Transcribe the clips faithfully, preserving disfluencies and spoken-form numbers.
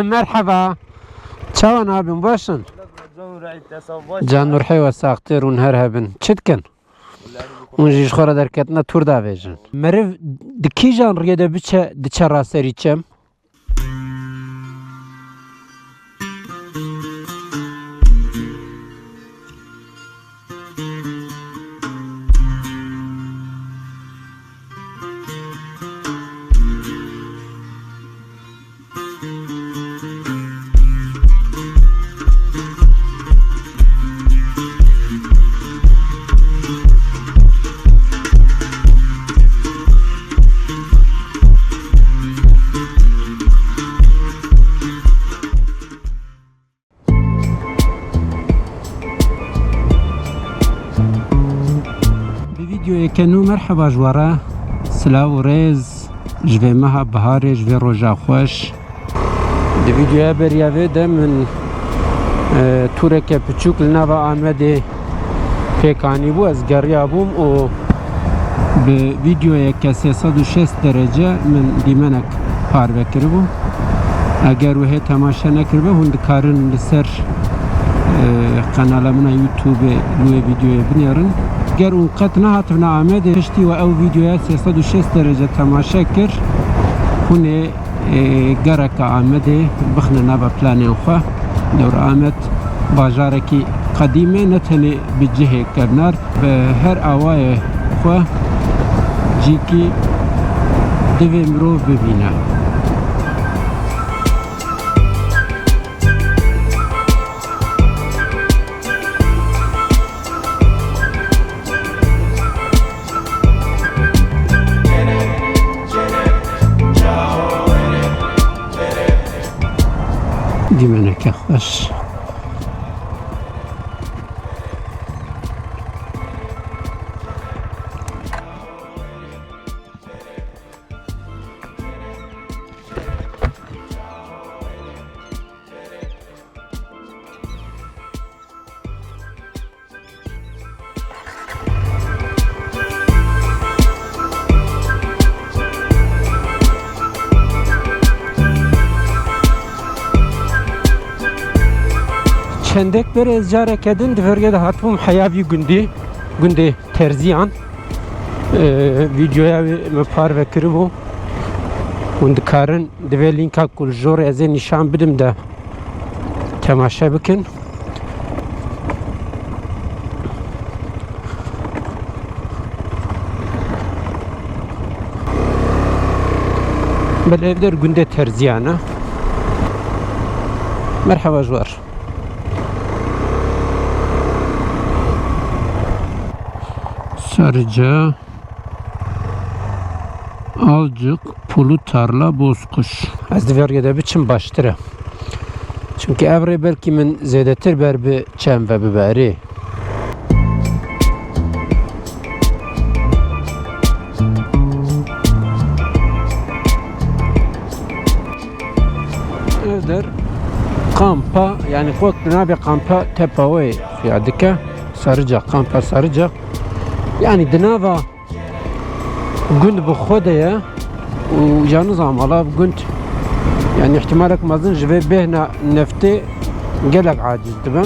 Merheba. Çawan abim, baş in? Can û rehî te sax baş. Can û rehî we saxtir hûn her hebin. Çi dikin? Hûn jî ji xwe re derketine tûr davêjin. Meriv di kîjan riyê de biçe, diçe raserî çem? Bi vîdeoyeke nû merheba ji we re. Silav û rêz ji vê meha biharê, ji vê roja xweş. Di vîdeoya beriya vê de min, e, tûreke piçûk li nava Amedê pêk anîbû. Ez geriya bûm û bi vîdeoyeke sê sed û şêst derece min dîmenek parve kiribû. Eger we hê temaşe nekiribe, hûn dikarin li ser, e, kanala min a YouTube li wê vîdeoyê binêrin. Ger hûn qet nehativne Amedê, piştî we ew vîdeoya sê sed û şêst derece temaşe kir, hûn ê, e, gereka Amedê bixine nava planên xwe. Dewra Amed bajarekî qedîm e, ne tenê bi cihê kevnar, bi her awayê xwe cîkî divê mirov bibîne. Dîmeneke xweş. Çendek berê ez careke din di vê riyê de hatibûm heya vî gundî, gundê Terziyan. Ee, vîdeoya wê min parve kiribû. Hûn dikarin di vê lînka ku li jor ez ê nîşan bidim de temaşe bikin. Belê ev der gundê Terziyan e. Merheba ji we re. Sarıca, Alcık, Pulu Tarla, Bozkuş. Ez di vê riyê de biçim baştir e. Çimkî ev rê belkî min zêdetir ber bi çem ve biberê. Ev der kampa, yani xwe di navê kampa Tepa wê xuya dike. Sarıca, kampa Sarıca. Yani di nava gund bi xwe de ye û ya nizam ala gund, yani ihtimalek mezin ji vê bêhna neftê gelek aciz dibe.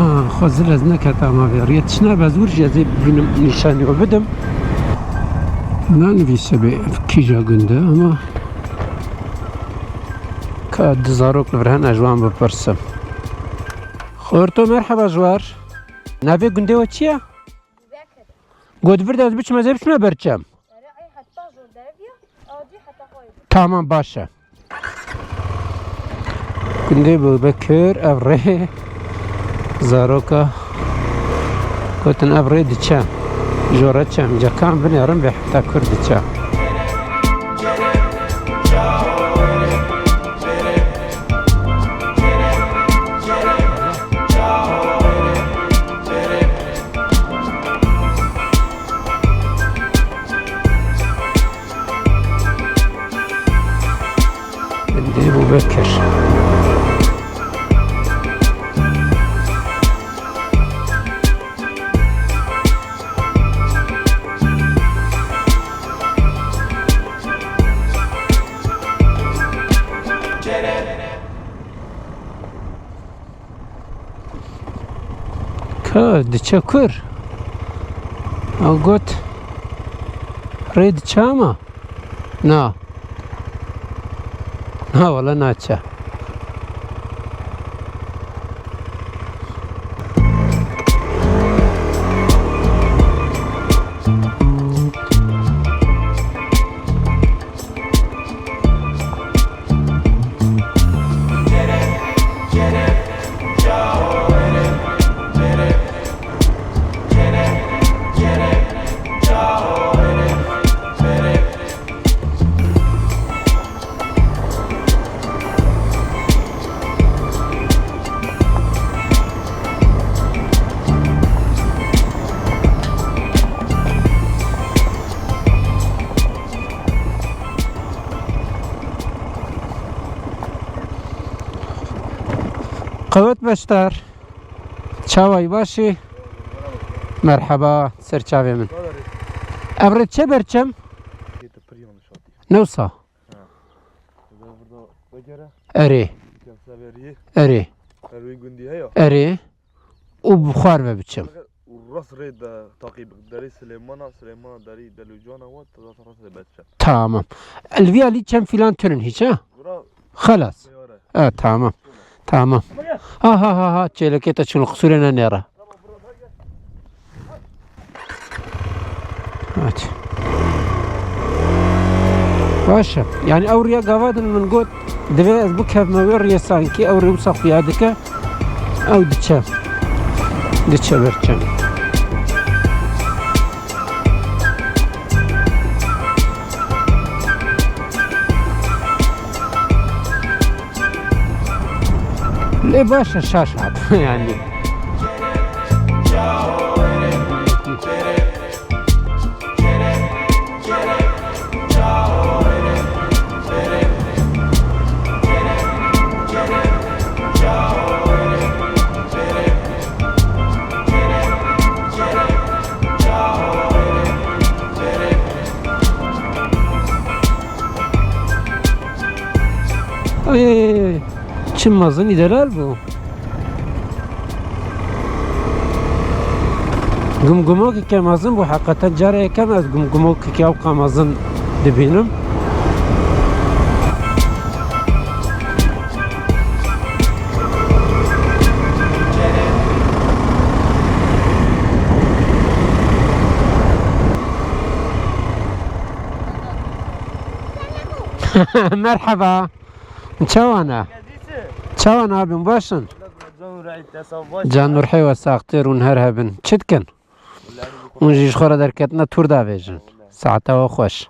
Ah, xwe zil ez neketama vê riyê. Tiştine bezûr jî ez ê bibînim nîşanî we bidim. Nanivîse bê kîja gund e ama ka di zarok li vir hene ji wan bipirsim. Xorto merheba ji war. Navê gundê we çi ye? Bekir. Got vir de ez biçim, ez ê biçime ber çem. Ere, ay, heta jor dereviya, a dî heta xwe. Tamam, baş e. Gundê Bûbekir, ev rê zaroka gotin ev rê diçe. Jora çem, cekan binêrin vê heta kur diçe. Ebu Bekir. Ka diçe kur? Ew got, rê diçe ama? Na. Na, wala naçe. Qewet beşdar. Çawayî başî? Merheba, ser çavê min. Ev rê çe berçem? Newsa. Erê. Erê. Û bi xwar ve biçim. Û rast rê de taqî bik. Derê Silêmana, Silêmana derî Delûcana we, tu zaten rast rê berçem. Tamam. Li vî alî çem filan tunin hiç, ha? Xelas. E, tamam. Tamam. Ha, ha, ha, ha, çêlekê te çûn, qisûrê nenêre. Evet. Baş e. Yani ew riya gava din min got, divê ez bikevme wê riyê, sankî ew rê wisa xuya dike. Ew diçe. Diçe ber çem. Lê baş e, şaş hat. Yani. Ay, ay, ay, ay. Çi mezin î delal bû. Gumgumokeke mezin bû. Heqeten cara yekem ez gumgumokeke ewqa mezin dibînim. Merheba. Çawa ne? Çawa ne abim, baş in? Can û rihê we saxtir û her hebin. Çi dikin? Hûn jî ji xwe re derketine tûr davêjin. Saeta we xweş.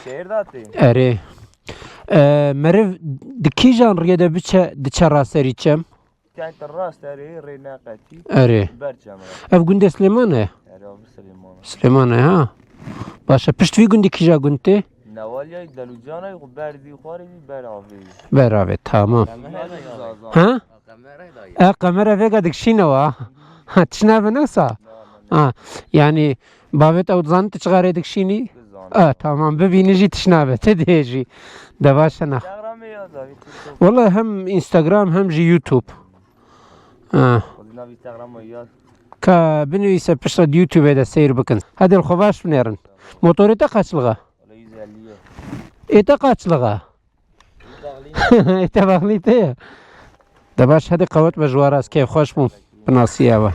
Şehir de tê? Erê. E, meriv di kîjan riyê de biçe, diçe raserî çem? Kente rast erê, rê neqetî. Erê. Ber çem re. Ev gundê Silêman e? Erê, ev Silêman e. Silêman e, ha. Baş e, pişt vî gundî kîja gund tê? Newaliyayê Delûcanayê xwe ber zî xwarê zî ber avê. Ber avê, tamam. Qemera da. Ha? Qemera da. E, qemera vêga dikişîne wa. Ha, tişnabe ne wisa? Na, na, na. Ha, yani, bavêt ew dizanin tu çixa rê dikişînî? Dizanim. E, tamam, bibîni jî tişnabe, tu dê jî. De baş e, na. Instagramê ya, zavî TikTok. Wala hem Instagram hem jî YouTube. Ha. Xwedî nav Instagramê ya. Ka binivîse piştre di YouTubeê de seyr bikin. Hadi li xwe baş binêrin. Motorê te qaçlixa? Wala yüz elli ye. Ê te qaçlixa? Ê te baxlî te ye. De baş, hadi qewet be ji we re, ez kêfxweş bûm. Bi nasiya we.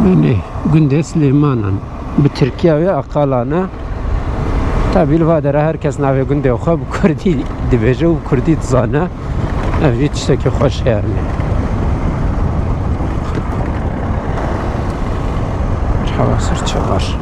Binê gundê Silêmanan. Bi tirkiya wê Aqalan e. Tabî li va dera her kes navê gundê xwe bi kurdî dibêje û bi kurdî dizane. Ev jî tiştekî xweş e yani. Merhaba, ser çavar.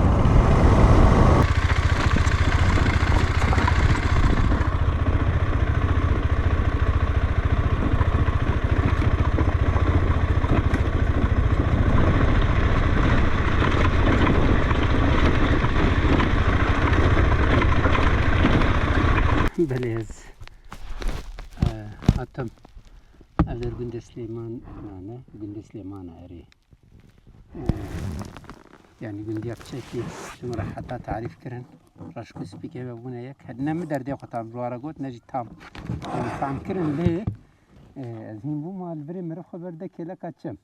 Belê ez e, hatim. Ev der gundê Silêman nane, gundê Silêmana erê. E, yani gundiya piçekî ji min re heta tarîf kirin. Reşk û spîkê ve bûne yek. Ne min derdê xwe tam ji wara got, ne jî tam. Yani tam kirin lê e, ez hîn bûma li virê meriv xwe berde kêleka çem.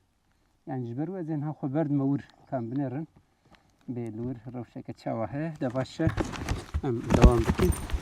Yani ji ber wê ez ê niha xwe berdime wir, ka em binêrin. Bê li wir rewşeke çawa heye, de baş e. Em dewam bikin.